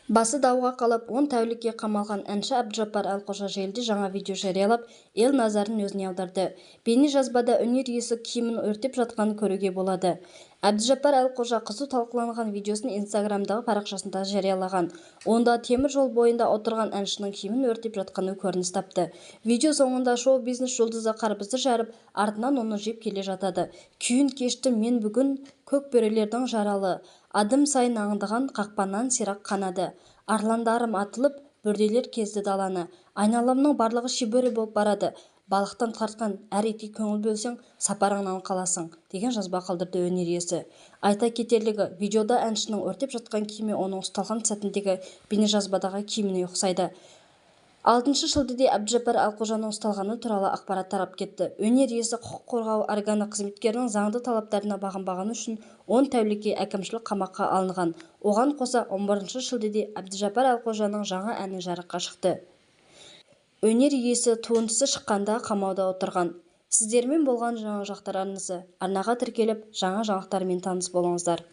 Басы дауға қалып, 10 тәулікке қамалған әнші Әбдіжаппар Әлқожа желіде жаңа видео жариялап, ел назарын өзіне аударды. Бейнежазбада өнер иесі киімін өртеп жатқанын көруге болады. Әбдіжаппар Әлқожа қызу талқыланған видеосын инстаграмдағы парақшасында жариялаған. Онда темір жол бойында отырған әншінің киімін өртеп жатқаны көрініс тапты. Видео соңында шоу-бизнес жұлдызы қарбызды жарып, артынан оны жеп келе жатады. Күйін кештім мен бүгін көк бөрілердің жаралы, Адым сайын аңдыған қақпаннан сирақ қанады. Арландарым атылып, бөрілер кезді даланы, Айналамның барлығы шибөрі болып барады. Балықтан тартқан әр итке көңіл бөлсең, сапарыңнан қаласың, деген жазба қалдырды өнер иесі. Айта кетерлігі, видеода әншінің өртеп жатқан киімі оның ұсталған сәтіндегі бейнежазбадағы киіміне ұқсайды. 6 шілдеде Әбдіжаппар Әлқожаның ұсталғаны туралы ақпарат тарап кетті. Өнер иесі құқық қорғау органы қызметкерінің заңды талаптарына бағынбағаны үшін 10 тәулікке әкімшілік қамаққа алынған. Оған қоса, 11 шілдеде Әбдіжаппар Әлқожаның жаңа әні жарыққа шықты. Өнер иесі туындысы шыққанда қамауда отырған. Сіздермен болған Жаңа арнасы. Арнаға тіркеліп, жаңа жаңалықтармен таныс болыңыздар.